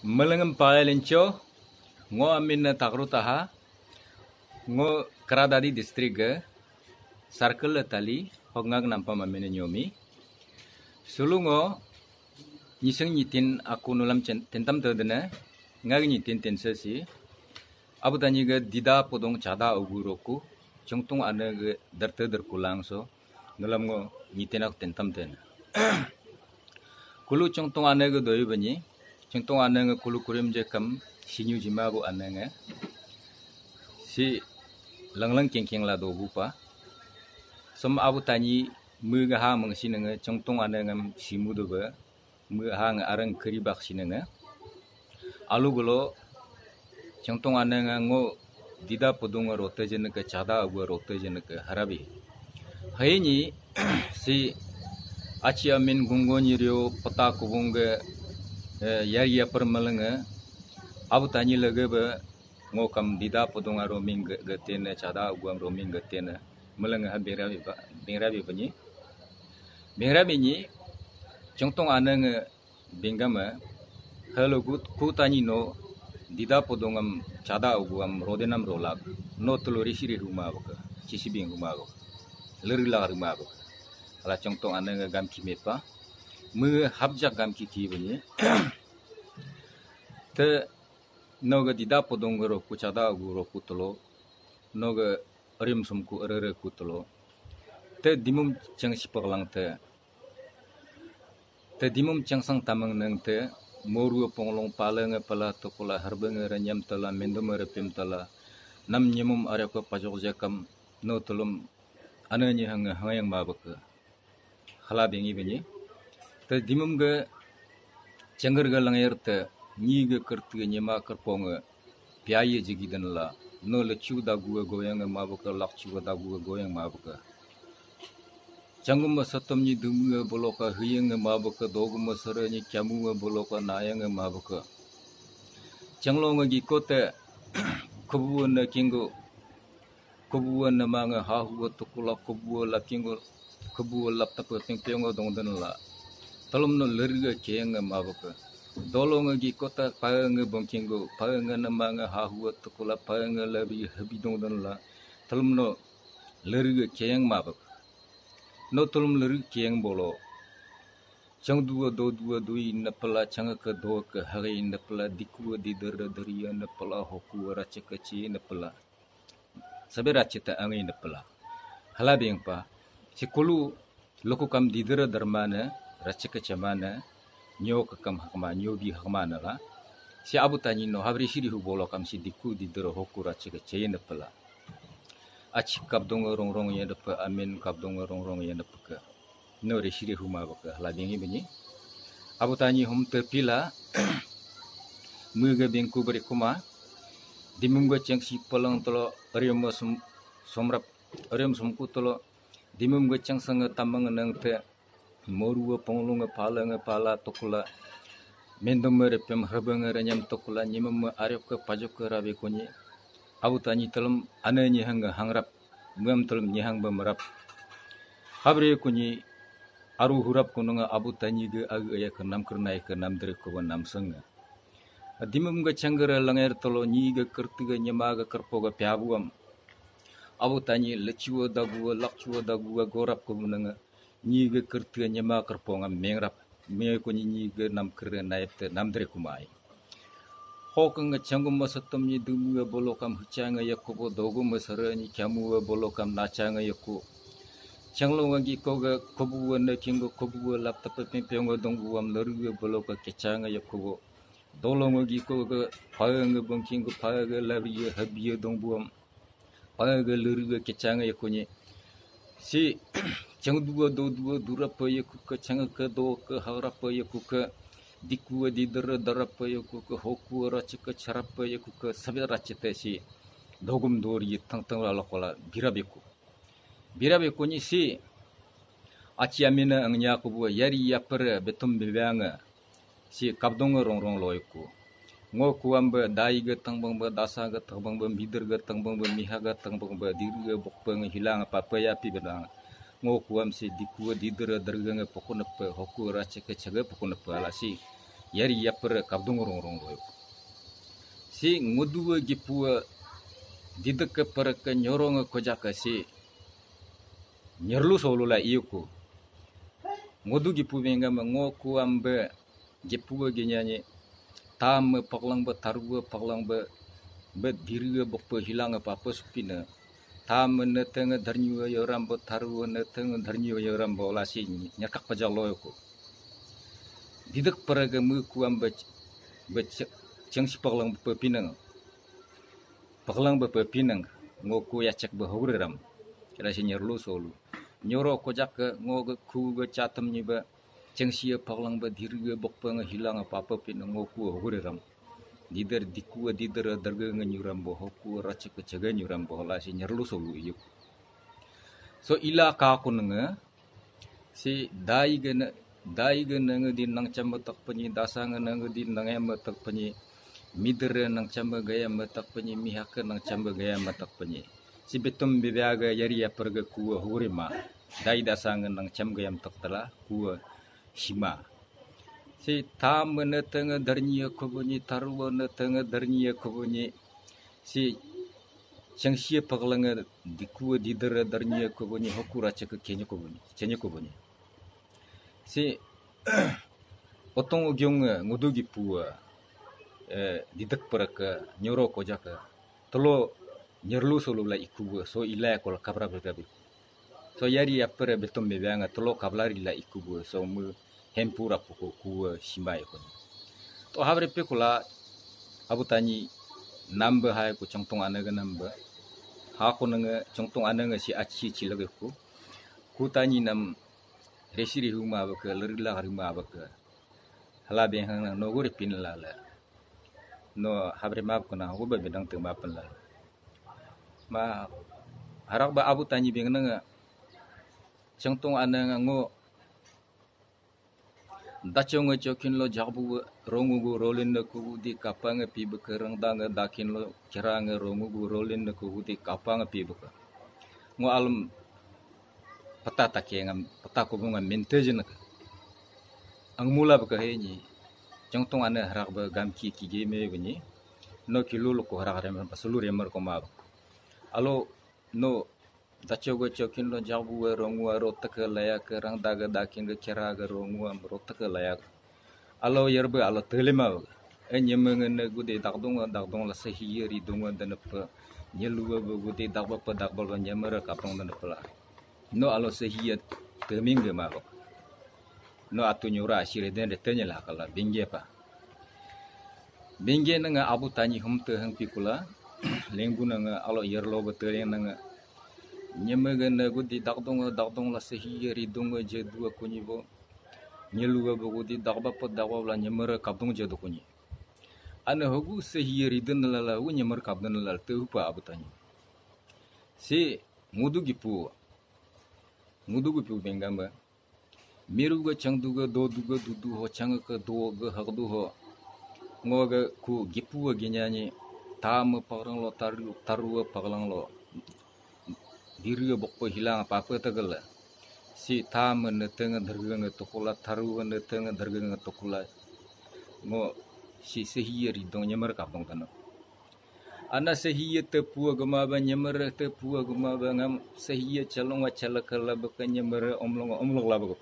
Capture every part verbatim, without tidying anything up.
Melengem pale lencho, ngo amin Takru Taha, ngo Kra Daadi district ge, circle Tali, hongak nampam amin Nyomi. Sulu ngo nyiseng nyitin aku nulam cen-, tentam tedene, ngag nyitin tense si, Abu Tanyi ge dida pudung chada ugu roku, Chungtung Ane ge derte derkulang so, nulam ngo nyitin aku tentam ten. Kulu Chungtung Ane ge doi banyi, Chungtung Ane nge kulu kurim je kam, sinyu jima bu ane nge, si langlang kengkeng la dobu pa. Som Abu Tanyi mu ge ha mengsi nenge, Chungtung Ane ngem simu dobe, mu ha nge areng keribak si nenge. Alu gelo, Chungtung Ane nge ngo dida pudung rote jeneke chada agu rote jeneke harabi. Hai nyi, si achi amin gunggo nyi rio pata kubung ge, eh, yari yapar melenge, Abu Tanyi lege be ngo kam dida pudung aro ming ge, ge tene chada agu am ro ming ge tene melenge ha berabi ba, berabi banyi. Berabi nyi, Chungtung Ane nge bingam, eh, halo gut ku Tanyi no dida pudungam chada uguam rodenam rolak, no tulu risi ri huma baka, chisi bing huma baka, lerila huma baka. Ala Chungtung Ane nge gamki mepa, me habjak gamki ki banyi. Te no ge dida pudung ge roku chada ugu roku tulu, no ge rim sumku erere ku tulu. Te dimum cheng sipak lang te. Te dimum chengsang tamang neng te, moru ponglong pale nge pala tokula harbe nge renyam tala, mendum repim tala, nam nyemum areko pajok jakam, no tulum ane nyi hang hang yang mabeke. Hala bengi benyi. Te dimum ge chengger ge langer te, nyi ge kerti ge nyema kerpong ge, piaye jigi den la, no lechu dagu ge goyang ge mabeke, lakchu ge dagu ge goyang mabeke. Changum satom nyi dumu boloka hiyeng mabaka, dogum sere nyi kyamu boloka nayang mabaka. Changlong gi kote kubu ne kingu, kubu ne mang hahu tukula kubu lap kingu, kubu lap tapa ping ping dong den la. Talum no lerga keng mabaka. Dolong gi kota paeng bong kingu, paeng ne mang hahu tukula paeng labi habi dong den la. Talum no lerga keng mabaka. No tulum leri kieng bolo. Chang dua do dua dui nepela, chang ke do ke hari nepela, diku didera deria nepela, hoku racha ke chi nepela. Sabe racha te angi nepela. Hala beng pa. Si kulu luku kam didera dermane, racha ke chamane, nyo ke kam hakma, nyo bi hakma nala. Si Abu Tanyi no habri siri hu bolo kam si diku didera hoku racha ke chi nepela. Achi kapdong rong rong ye depe, amin kapdong rong rong ye depe ke. No re siri huma beke, hala bengi benyi. Abu Tanyi hum te pila, mu ge bengku beri kuma, dimum ge cheng si pelang telo, arium sum-, somrap, arium sumku telo, dimum ge cheng senge tamang neng te, moru ponglung pala nge pala tokula, mendom repem herbeng renyam tokula, nyimem arep ke pajok ke rabe kunyi. Abu Tanyi telem ane nyihang hangrap, muam telem nyihang bemerap. Habre kunyi aru hurap kununga Abu Tanyi ge age aya ke nam kernai ke nam dere ke nam senge. Dimum ge chengger lenger telo nyi ge kerti ge nyema ge kerpo ge piabuam. Abu Tanyi lechua dagu, lakchua dagu, gorap ke menenge. Nyi ge kerti ge nyema kerpo ngam mengrap. Me kunyi nyi ge nam kere naip te nam dere kumai. Ho ke nge chenggu masatom nyi dumu ge bolo kam hucha nge yaku bo, dogu masara nyi kyamu ge bolo kam nacha nge yaku. Chenglo nge gi ko ge kobu ge ne kingo kobu ge lap tepe pempe nge dongbu am leru ge bolo ke kecha nge yaku bo. Dolo nge gi ko ge pae nge bongking ge pae ge labri ge habi ge dongbu am. Pae ge leru ge kecha nge yaku nyi. Si cheng dua do dua durap yaku ke, cheng ke do ke harap yaku ke, diku didere darap yaku ke, hoku racha ke charap yaku ke, sabe racha te si dogum dori tang tang la lokola birap yaku. Birap yaku nyi si achi amina angnya kubu yari yapere betum bibange. Si kapdong rong rong loiku. Ngo kuam be dai ge tangbang be, dasa ge tangbang be, mider ge tangbang be, miha ge tangbang be, diri ge bokpe nge hilang apa pe yapi bedang. Ngo kuam si diku dider derge nge pokonepe, hoku racha ke chege pokonepe ala si. yari yapar kabdung rong rong royo. Si ngudu gipu didak parak nyorong kojak si nyerlu solu la iyuku. Ngudu gipu bengam ngoku ambe gipu ginyani tam paglang ba taru paglang ba ba diri bokpa hilang apa apa supina. Tam neteng darnyu yoram ba taru neteng darnyu yoram ba lasi nyakak pajak loyoko. Didak paraga muku ambe ba chengsi paglang ba pinang. Paglang ba pinang ngoku yachak ba hogriram. Kira si nyerlu solu. Nyoro kojak ke ngoga ku ga chatam nyi ba chengsi paglang ba diri bokpa nga hilang apa apa pinang ngoku hogriram. Didar diku didar darga nga nyuram ba hoku rachak ke chaga nyuram ba lasi nyerlu solu iyuk. So ila ka kunanga si dai gana dai gana nga di nang chamba tak panyi dasa nga nga di nang yamba tak panyi midere nang chamba gaya matak panyi mihak nang chamba gaya matak panyi. Si betum bibia ga yari yapar ga kuwa hurima. Dai dasa nga nang chamba gaya matak tala kuwa shima. Si tam na tanga darnyi kubunyi taruwa na tanga darnyi kubunyi. Si chengsi paglanga dikuwa didara darnyi kubunyi hokura chaka kenya kubunyi chenya kubunyi. Si otong ugyong ngudu gipu didak parak nyoro kojak telo nyerlu solu la ikuwa so ila kola kabra bergabi. So yari apere betum bebanga telo kablari la ikuwa so mu hempura puku kuwa shimai kuni. To habre pekula Abu Tanyi namba hai ku chongtong anaga namba. Haku nanga chongtong anaga si achi chilagaku. Ku Tanyi nam resi rihuma baka lerila rima baka. Hala beng hang nang nogo ripin lala. No habre map kuna hoba bedang te mapan lala. Ma harak ba Abu Tanyi beng nanga chengtong anaga ngo dacho nga chokin lo jakbu rongu gu rolin na kugu di kapang pi baka rangda nga dakin lo kira nga rongu gu rolin na kugu di kapang pi baka. Ngo alam pata take ngam pata kubu ngam minteje naka. Ang mula baka he nyi chengtong ane harak ba gamki kige me bani. No kilu lo ko harak remar pasulu remar ko ma baka. Alo no dacho ga chokin lo jakbu we rongu a rotaka layak rangda ga dakin ga kira ga rongu am rotaka layak. Alo yerbe alo telima baka. E nyemenge ne gude dakdong dakdong la sehiye ridong danapa. Nyelua be gude dakbapa dakbal ba nyemere kapong danapa la. No alo sehiye teming ge mabak. No atu nyura asire den retenya la kala bingge pa. Bingge nanga Abu Tanyi humte hang pikula. Lengbu nanga alo yerlo be tereng nanga nyemege ne gude dakdong dakdong la sehiye ridong je dua kunyi bo. Nyelua be gude dakbapa dakbal la nyemere kapdong je dukunyi. Ana hogu sehiye ridon lala u nyemar kabdon lala te hupa Abu Tanyi. Si ngudu gipu ngudu gipu bengamba. Miru ga changdu ga dodu ga dudu ho chang ka do ga hagdu ho. Ngo ga ku gipu ga ginyani tam pagrang lo taru taru paglang lo. Diri bokpa hilang papa tagala. Si tam na tanga darga nga tukula taru na tanga darga nga tukula. Ngo si sehiye ridong nyemar kapong tano. Ana sehiye tepua gema ba nyemar tepua gema ba ngam sehiye chalong wa chalaka labaka nyemar omlong omlok labaka.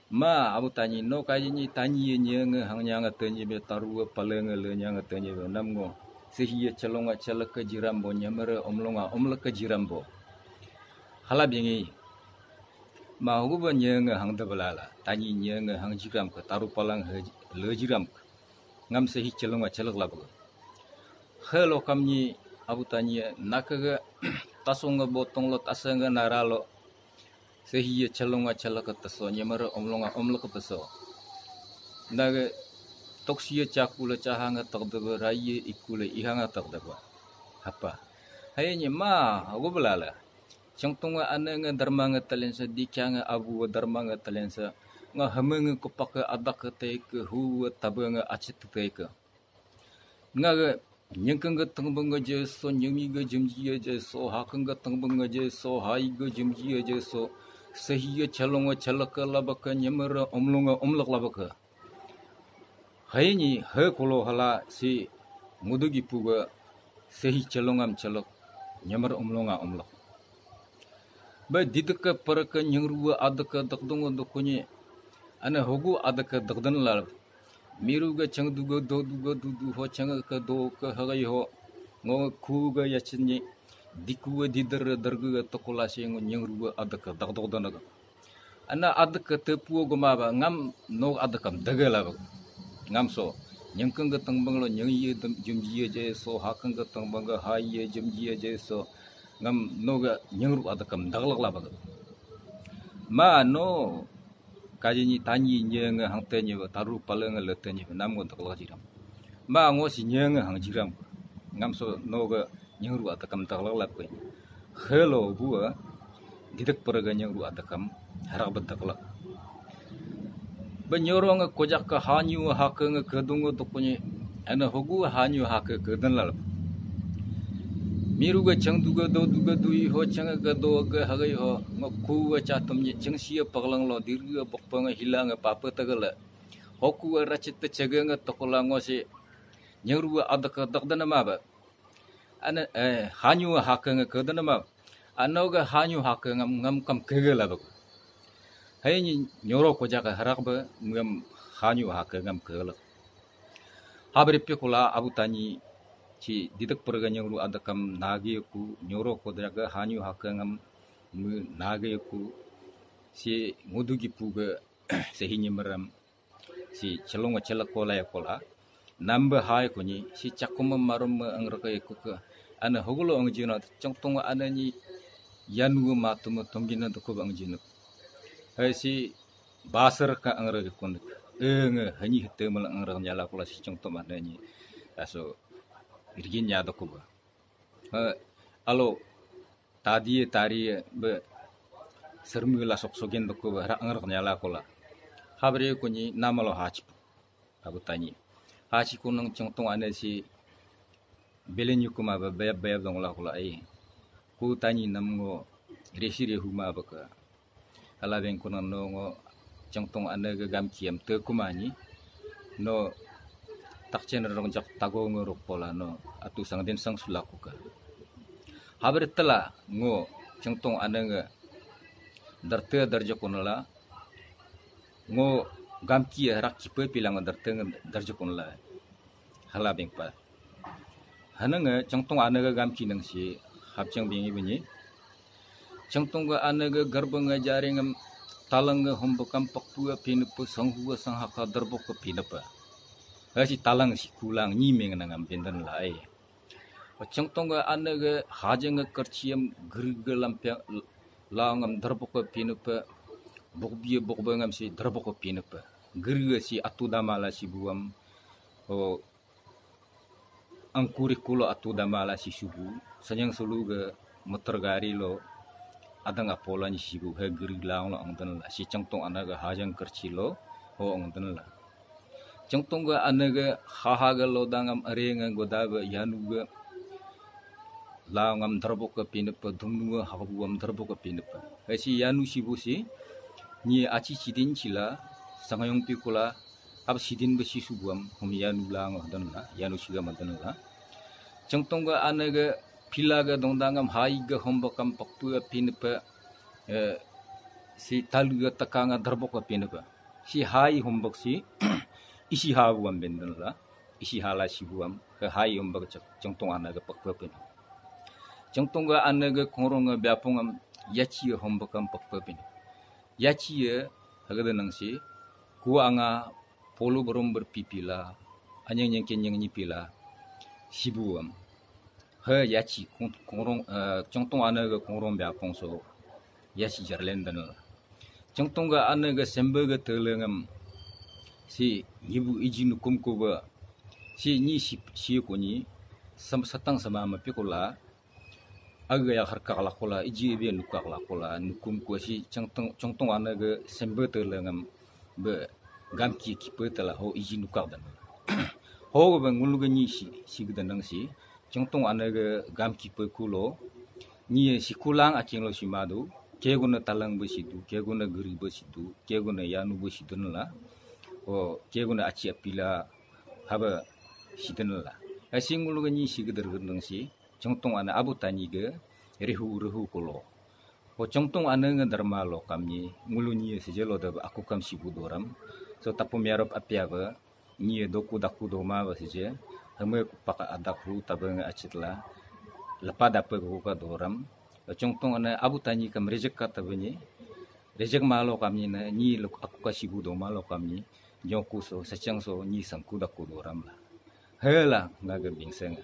Ma Abu Tanyi no kaji nyi Tanyi ye nye nge hang nyanga tenyi be taru pale nge le nyanga tenyi be nam ngo sehiye chalonga chalaka jirambo nyemere omlonga omlaka jirambo. Hala bingi ma hugu ba nye nge hang de belala Tanyi nye nge hang jiram ke taru palang he le jiram ke. Ngam sehi chelunga chelek labaga. He lokam nyi Abu Tanyi nakaga tasonga botong lo tasanga naralo. Sehi ye chelunga chelek taso nyemara omlonga omlek taso. Naga toksi ye chaku le chahanga takdaba rai ye iku le ihanga takdaba. Hapa. Hai nyi ma agu belala. Chengtunga ane nge dharma nge talensa dikya nge abu dharma nge talensa nga hame nge kupak ke adak ke teke hu tabe nge acit teke. Nga ge nyengkeng ge tengbeng ge je so nyemi ge jemji ye je so hakeng ge tengbeng ge je so hai ge jemji ye je so sehi ye chelong ge chelek ke labak ke nyemere omlong ge omlek labak ke. Haini he kolo hala si ngudugi puga sehi chelongam chelok, nyamar umlonga umlok. Ba didaka paraka nyangruwa adaka dakdungo dukunyi, ana hogu adaka dakdan lal. Miruga changduga doduga dudu ho changaka doka hagai ho, ngo kuga yachinyi, dikuwa didar darga tokola se ngo nyangruwa adaka dakdokdanaga. Ana adaka tepuo goma ba ngam no adakam dagala ba. Ngam so nyangkang ga tangbang lo nyang ye jumji ye je so, hakang ga tangbang ga ha ye jumji ye je so, ngam no ga nyangru adakam daglak la ba. Ma no kaji ni tanyi nyeng hangte nyi ba, taru paleng lete nyi ba, nam go daglak jiram. Ma ngo si nyeng hang jiram. Ngam so no ga nyangru adakam daglak la ba. Helo bua didak paraga nyangru adakam harak bedaklak. Ba nyoro nga kojak ka hanyu haka nga kedung dukunyi, ana hogu hanyu haka kedan lal. Miru ga changduga doduga dui ho changa ga do ga hagai ho, nga ku ga chatum nyi changsia paglang lo dirga bokpa nga hila nga papa tagala. Hoku ga rachit ta chaga nga tokola ngo si nyangru adaka dakdana ma ba. Ana, eh, hanyu haka nga kedana ma. Ano ga hanyu haka ngam, ngam kam kegela ba. Hai ni nyoro kojak harak ba ngam hanyu haka ngam kegela. Habri pikula Abu Tanyi si didak paraga nyangru adakam nage ku, nyoro kojak hanyu haka ngam nage ku, si ngudugi puga sehi nyimaram. Si chelong chelak kola ya kola. Namba hai kunyi, si chakuma marum angrak ya kuka. Ana hogulo angjina, changtung ana nyi yanu matum tonggina dukuba angjina. Hai si basar ka angrak ya kunik. Enge, hanyi hete mala angrak nyala kola si changtung ana nyi. Aso, irgin ya dukuba. Hai, alo, tadi tari be sermi la sok sogen doko be rak ngerak nyala kola. Habre kunyi namalo hachi. Abu Tanyi. Hachi kunang changtung ane si belen yukuma be bayab bayab dong la kola ai. Ku Tanyi nam ngo resi rehuma baka. Hala beng kunang no ngo changtung ane ga gamki am te kuma nyi. No takchen rong jak tago ngo rok pola no atu sang den sang sulaku ka. Habar tela ngo changtung ane ga darte darja kunala ngo gamki rak kipe pilang darte darja kunala. Hala beng pa. Hanang changtung ane ga gamki nang si hapchang bingi binyi. Changtung ga ane ga garba nga jaring am talang ga humbakam pakpu a pinupa sanghu a sanghaka darbok a pinupa. Hasi talang si kulang nyi meng nang am bendan lai. Changtung ga ane ga hajang ga karchi am gri ga lampia laung am darbok a pinupa. Bokbi a bokba ngam si darbok a pinupa. Gri ga si atu damala si buam. O angkuri kulo atu damala si subu, sanyang sulu ga motor gari lo adang apola ni sibu he geri laung lo angdan la, si changtung ana ga hajang karchi lo ho angdan la. Changtung ga ana ga haha ga lo dangam are nga goda ba yanu ga laung am darbok ka pinepa, dumnu ga habu am darbok ka pinepa. He si yanu sibu si ni achi chidin chila sangayong pikula Ab sidin ba si subuam hum yanu la ngo dan la, yanu siga ma dan la. Changtong ga ane ga pila ga dongdangam hai ga hombakam pakpu ga pinpa, eh, si talu ga takanga darbok ga pinpa. Si hai hombak si isi ha buam ben dan la, isi hala si buam, ke hai hombak chang-, changtong ane ga pakpu pin. Changtong ga ane ga kongrong ga biapung am yachi ga hombakam pakpu pin. Yachi ya hagada nang si, kuwa anga polo barom berpipi la, anyang nyang kenyang nyipi la, sibu am. He yachi kong-, kongrong, eh, changtong ane ga kongrong biapong so, yachi jarlen dan la. Changtong ga ane ga sembe ga telengam, si nyibu iji nukum ko ba, si nyi si, si ko nyi, sam-, satang sama ma pikola, Aga ya harkak lakola, iji ebe nukak lakola, nukum kuasi changtong, changtong ane ga sembe tele ngam be gamki kipe tela ho iji nukak dan. Ho be ngulu ga nyi si, si ga danang si, changtong ane ga gamki pe kulo, nyi si kulang aking lo si madu, keguna talang be sidu, keguna geri be sidu, keguna yanu be sidu nala, o keguna achi apila, taba sidin la. Asi ngulu nyi si gedar gedang si, Chungtung Ane Abu Tanyi ge, rihu rihu kulo. Ho Chungtung Ane nge derma lo kamnyi, ngulu nyi sejelo de aku kam sibu doram. So tapu miarop apia be, nyi doku daku doma be seje, heme kupaka adak hu tabe nge acit la, lepa dape ku ka doram. Chungtung Ane Abu Tanyi kam rejek ka tabe nyi, rejek malo kamnyi ne, nyi luk aku ka sibu doma lo kamnyi, nyoku so, secheng so, nyi sangku daku doram la. Hela ngaga bingseng.